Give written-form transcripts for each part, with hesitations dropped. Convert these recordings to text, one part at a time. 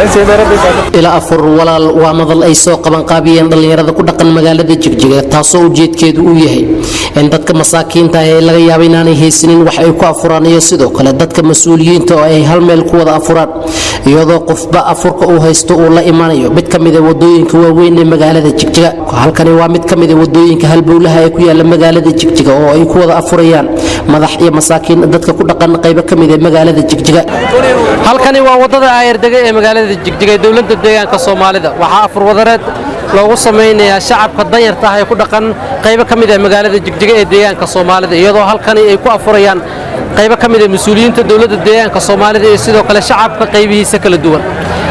Ila Afur Walaal waa madal ay soo qabanqaabiyeen dhallinyarada ku dhaqan magaalada Jigjiga, taasoo ujeedkeedu uu yahay in dadka masaakiinta ah ee laga yaabo inaanay haysanin wax ay ku afuraan iyo sidoo kale dadka mas-uuliyiinta oo ay hal meel ku wada afuraan, iyadoo qofba afurka uu haysto uu la imanayo mid ka mida wadooyinka waaweyn ee magaalada Jigjiga. Halkani waa mid ka mida wadooyinka halbowlaha ee ku yaala magaalada Jigjiga oo ay ku wada afurayaan madax iyo masaakiin dadka ku dhaqan qaybo ka mid ee magaalada Jigjiga. Halkani waa waddada Aayardega ee magaalada Jigjiga ee dowladda deegaanka Soomaalida. Waxaa afur wadareed loogu samaynayaa shacabka danyarta ah ee ku dhaqan qaybo ka mid ah magaalada Jigjiga ee deegaanka Soomaalida, iyadoo halkani ay ku afurayaan qaybo ka mid ah mas-uuliyiinta dowladda deegaanka Soomaalida iyo sidoo kale shacabka qaybihiisa kala duwan.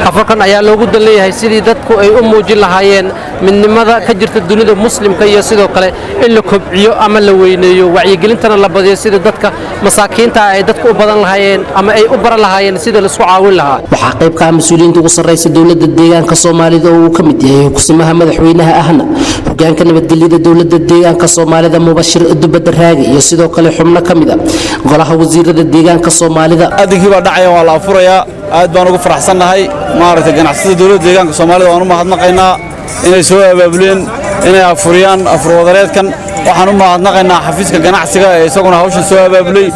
Afurkan ayaa loogu dan leeyahay sidii dadku ay u muujin lahaayeen midnimada ka jirta dunida Muslimka iyo sidoo kale in la kobciyo ama la weyneeyo wacyigelintana la badiyo, sidii dadka masaakiinta ah ay dadku u badan lahaayeen ama ay u baran lahaayeen sidii laisku caawin lahaa. Waxaa qayb ka ah mas-uuliyiinta ugu sarraysa dowladda deegaanka Soomaalida oo uu ka mid yahay kusimaha madaxweynaha ahna hogaanka nabadgelyada dowladda deegaanka Soomaalida, Mubashir Dubadda Raage, iyo sidoo kale xubno ka mid a golaha wasiirada deegaanka Soomaalida. Adinkii baa dhacaya, waa la afurayaa. Aad baan ugu faraxsannahay. Maaragtay, ganacsatada dowladda deegaanka Soomaalida waan u mahadnaqaynaa inay soo abaabuleen inay afuriyaan afurwadareedkan. Waxaan u mahadnaqaynaa xafiiska ganacsiga ee isaguna hawshan soo abaabulay.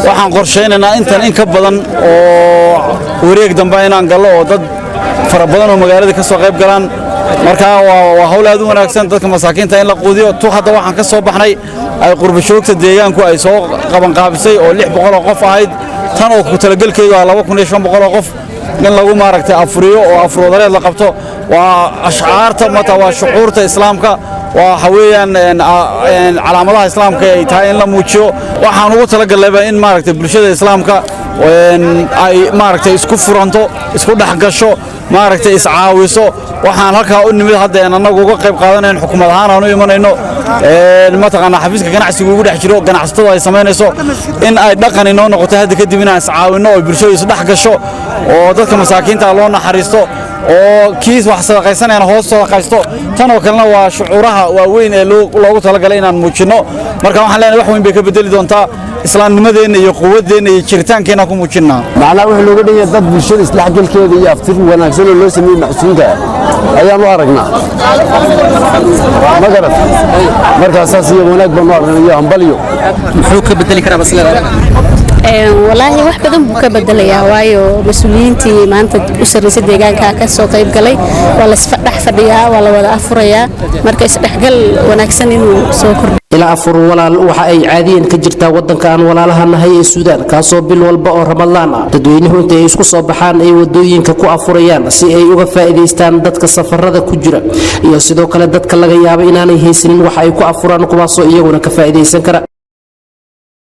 Waxaan qorshaynaynaa intan in ka badan oo wareeg dambe inaan gallo oo dad fara badan oo magaalada ka soo qayb galaan. Marka waa hawl aad u wanaagsan dadka masaakiinta in la quudiyo. Tu hadda waxaan ka soo baxnay ay qurbashoogta deegaanku ay soo qabanqaabisay oo 600 oo qof ahayd, tan oo ku talagelkeedu ah 2500 oo qof in lagu, maaragtay, afuriyo oo afurwadareed la qabto. Waa ashcaarta mata, waa shucuurta Islaamka, waa waxa weeyaan calaamadaha Islaamka ay tahay in la muujiyo. Waxaan ugu talagalnayba in, maaragtay, bulshada Islaamka ay, maaragtay, isku furanto, isku dhex gasho, maaragtay, iscaawiso. Waxaan halkaa u nimid hadda een annagu uga qayb qaadanayn xukuumad ahaan aan u imanayno, mataqaanaa, xafiiska ganacsigu ugu dhex jiro ganacsatadu ay samaynayso in ay dhaqan inoo noqoto hadda kadib inaan iscaawinno oo bulshadu isdhex gasho oo dadka masaakiinta loo naxariisto oo kiis wax sadaqaysanayana hoos sadaqaysto. Tan oo kalena waa shucuuraha waaweyn ee loogu talagalay inaan muujinno. Marka waxaan leenahay wax weyn bay ka bedeli doontaa islaamnimadeenna iyo quwaddeenna iyo jiritaankeenna ku muujinnaa. Macnaha wuxuu looga dhigaya dad bulshada isdhexgalkeeda iyo aftir wanaagsan oo loo sameeyey maxsuunka ayaan u aragnaa, ma garat? Markaa saas iyo wanaag baan u aragnaa iyo hambalyo. Muxuu ka bedeli karaa masalada? Walaahi, wax badan buu ka bedelayaa, waayo mas-uuliyiintii maanta u sarraysa deegaanka ka soo qayb galay, waa la isdhex fadhiyaa, waa la wada afurayaa, marka isdhexgal wanaagsan inuu soo kordhiyo. Ila Afur Walaal waxa ay caadiyan ka jirtaa wadanka aan walaalaha nahay ee Suudaan, kaasoo bil walba oo Ramadlaan ah dadweynuhu inta ay isku soo baxaan ay wadooyinka ku afurayaan si ay uga faa'iidaystaan dadka safarada ku jira iyo sidoo kale dadka laga yaabo inaanay haysanin wax ay ku afuraan, kuwaasoo iyaguna ka faa'iidaysan kara.